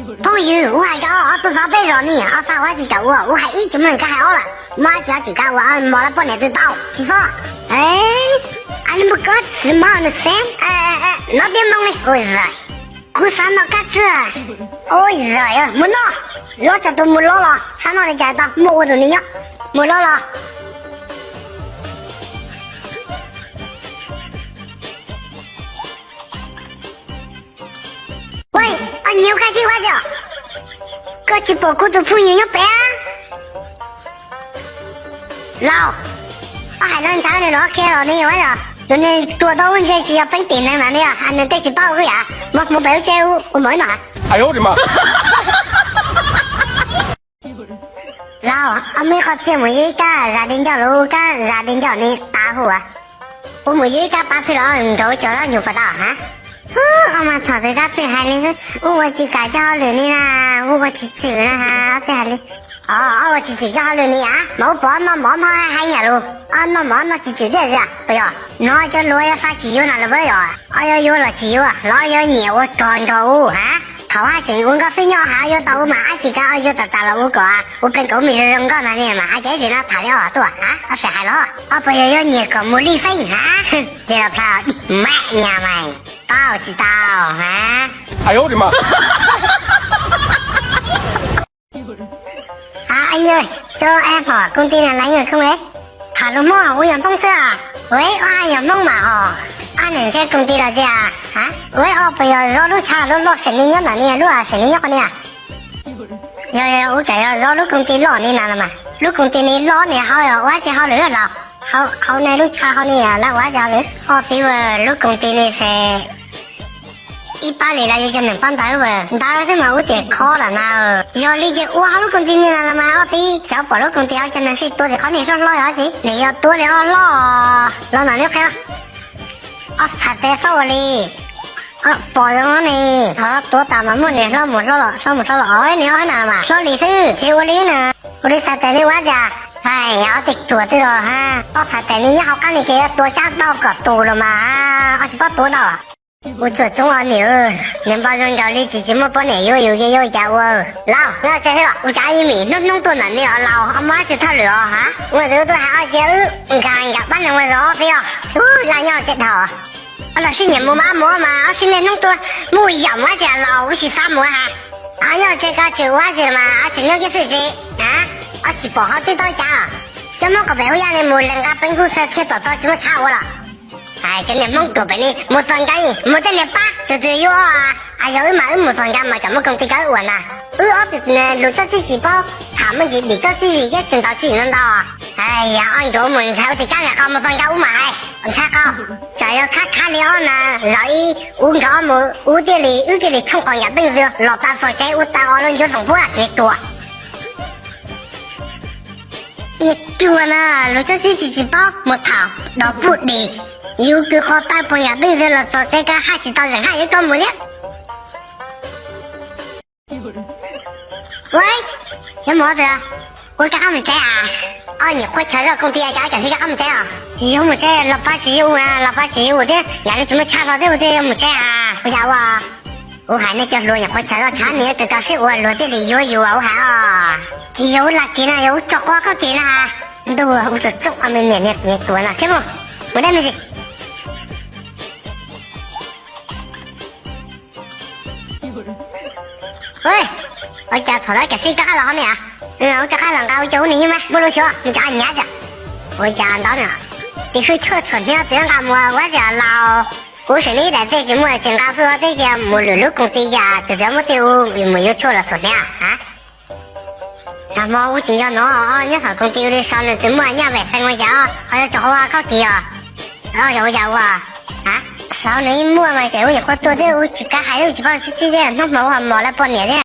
Phooj ywg, kuv hais koj ob tug xov peb zos ni, ob tug ua tsis kam ua, kuv hais ib tsis muaj koj hais ob lawm, muaj dab tsi koj ua, mos lawv poj niam twb tau tsis txhob. Ej, a li npawg koj txiv mab nws xeeb, nov tiab moo li, ua zais, kuv xav noj kab tswj, ua zais, mus noj, lov tsa tus mus lov los, xav noj li cas tau, muaj ua tus ni nyob, mus lov los. Ua, nyias ua kaj sib ua cas, koj tsis pom kuv tus phooj ywg nyob pem? Laus, koj hais no ntshaw nws los kiag los ne, ua yog tus niag ruam tau ua ntshe tsis yog peev tim neeg na ne, nws tej tsis paub ua yam, mus pem lub tsev ua mov ib no. Laus, muaj ib qho txiaj mus yug ib kab zas di ncauj los ua kab zas di ncauj ne tav hu as. Ua mus yug ib kab pab xwb los nkawd cov nyuam pas tau hab. Ua mas thaum twg kab twg hais li xwb, ua ua tsis kam coj hauj lwm ni na, ua ua tsis tshwm na, twb hais li. Ua ua tsis tshwm coj hauj lwm ni a, mas ua pom noj mov noj heev yam lus, noj mov noj tsis tshwm tiag yam, puas yog? Nov cov hluas yuav fab tsis yuav na los puas yog? Ob yuav yuav los tsis yuav, los yuav nyiam ua kog nkaus ub hab. Thaum hab tseem ua nkauj xwb nyob hab yuav tau ub mas ab tsis kav ob yuav tas tas los ua kom ua plees kom ub me zoo zoo nkauj ntag ne mas ab ces tsis no tham li ob tuaj hab, ob sawv hais los ob puas yog yuav nyiam kom mus li feeb hab. Li los plhaw mab nyas mas paub tsis tau hab. Ab, cov ab hom koom tij na laiv khoom le, tham lus Hmoob ua yog Hmoob xwb a, ua ab yog Hmoob mas hos, ab niam ntshe koom tij los cia, ua ab puas yog zov lub tshav loj loj seem li nyob ntawm ni lub seem li nyob qhov ni a? Yog, yog ua cas yog zov lub koom tij loj ni na los mas lub koom tij ni loj ni hauv ua dab tsi hauj lwm laus? Hauv ne lub tshav hauv ni lawv ua dab tsi hauj lwm? Ob txiv, lub koom tij ni se ib pab li lawv yuav cov neeg pab ntawd, ntawd xwb mas ua tias khov lawm na. Yog li ces ua hauv lub koom tij ni na los mas ob txiv, tsis pom lub koom tij hauv cov neeg sib tua tim qhov niag hlob hlob yog dab tsi, nws yog tuav li ob hlob los ntawm neb qhia. Ob txhais tes txhob ua li, pom zoo ne, ho tuav tas mas muaj niag hlob mus hlob los, hlob mus hlob los, o niag ob na mas hlob li xwb tsis ua li na. Ua li txhais tes li ua cas, hais ob teg tuag twb los hab, ob txhais tes li nyob hauv qab ni ces yuav tua cab tau kom tus los mas, ob tsis paub tuav tau. Ua tsuam txoob os niam, niag npau zoo nkaus li tsis tsis muaj poj niam yuav yus ces yuav cas ua. Laus, nyob tsev thiab los ua cas yeej mim hnub hnub tuaj ntawm ni os laus, ob muaj dab tsi thauj lwm os hab? Ua tus tuaj hais ob cia wb nkag nkag pab neeg ua zog thiab os. Laj nyob tsev dhau. Ob los sib nyiam mus mas mus mas ob sib niaj hnub tuaj mus yam mus dab tsi laus, wb tsis xav mus hab. Ob nyob tsev koj tsis ua dab tsi mas ob tseem nyob kiag xwb tsev. Ob tsis pom qhov twg tau cas. Cov Hmoob kom pem hauv yaj ni mus lees nqa peev kuj txhawj thiab tom tau tsis muaj tshab ua los. Hais cov niag Hmoob tuag pem ni mus txog nkaus mus tej niag pab tus twg yuav, yog wb mas wb mus txog nkaus mas kom muaj koom tij kawg ua ntag. Wb ob tug lus txob txib tsis paub, tham muaj ntsis dim txob txib zis thiab tsis ntaus txij no ntau. Yog ob nkawd mus ntshai ua tim kab nqis qau mus txog nkaus ub mas hais ntshai qau. Txawm yog khab khab li ob na, zaum ib ub nkawd ob mus ub thiaj li wb thiaj li txhooj qos nkam teej xwb los tas txog tsev ua tas os lub ncuav xoom puab niag tuag. Niag tuag na, lus txob txib tsis tsis paub mus tham dog puj dim, yus kws qos tawg puag nkam teej xwb los txog tsev kab haj tsis tau zeem haj yuav koj mus thiab. Ua, nyob mus ua kab qab mus tsev a? Ob nyuam qhuav chaw zoj koom tij cas kawm txij kab qab mus tsev os? Tsis yog mus tsev los pab tsis yuav ua, los pab tsis yuav ua thiab, yam li tsis muaj tshaj hlo thiab ua thiaj yuav mus tsev a? Ua cas ua? Kuv hais nej cov hluas nyuam qhuav chaw zoj tshab ni kawg tau sib ua luag thiaj li yuav yus ua, ua hais os. Tsis yog ub lag kis na, yog ub tso quab koj kis na. Ntuj, ub txawm txooj me niam niag tuag no thiab mus, mus dab me ntsis. Ua cas thaum ntawd kawm sib kab qab los hov me a? Ua kab qab los nqa ua cas ub ni yeej mas muaj lub xyov mus tsa nyav tsa. Ua cas ntawd na, tis hwj tshuaj tshuam hniav tis nqa mus ua cas laus. Kuv seem li ib daim tej tsis muaj tsis nqa xwb teb cia mus lwm lub koom tij yam tus twg muab tej ub mus yuav tshuaj los tshuam hniav a. Nag hmo ub tsis nco no, nyob thaum koom tij ua li sau nws twb muaj nyaj vem feem ua cas ho yuav tsum ua koj kis os. Yog ua cas ua? Sau nws ib muaj mas ces ub nyuam qhuav tuaj thiab ub tsis kav hais ub tsis paub txib txib thiab hnub hmo ub ho mos lawv poj niam thiab.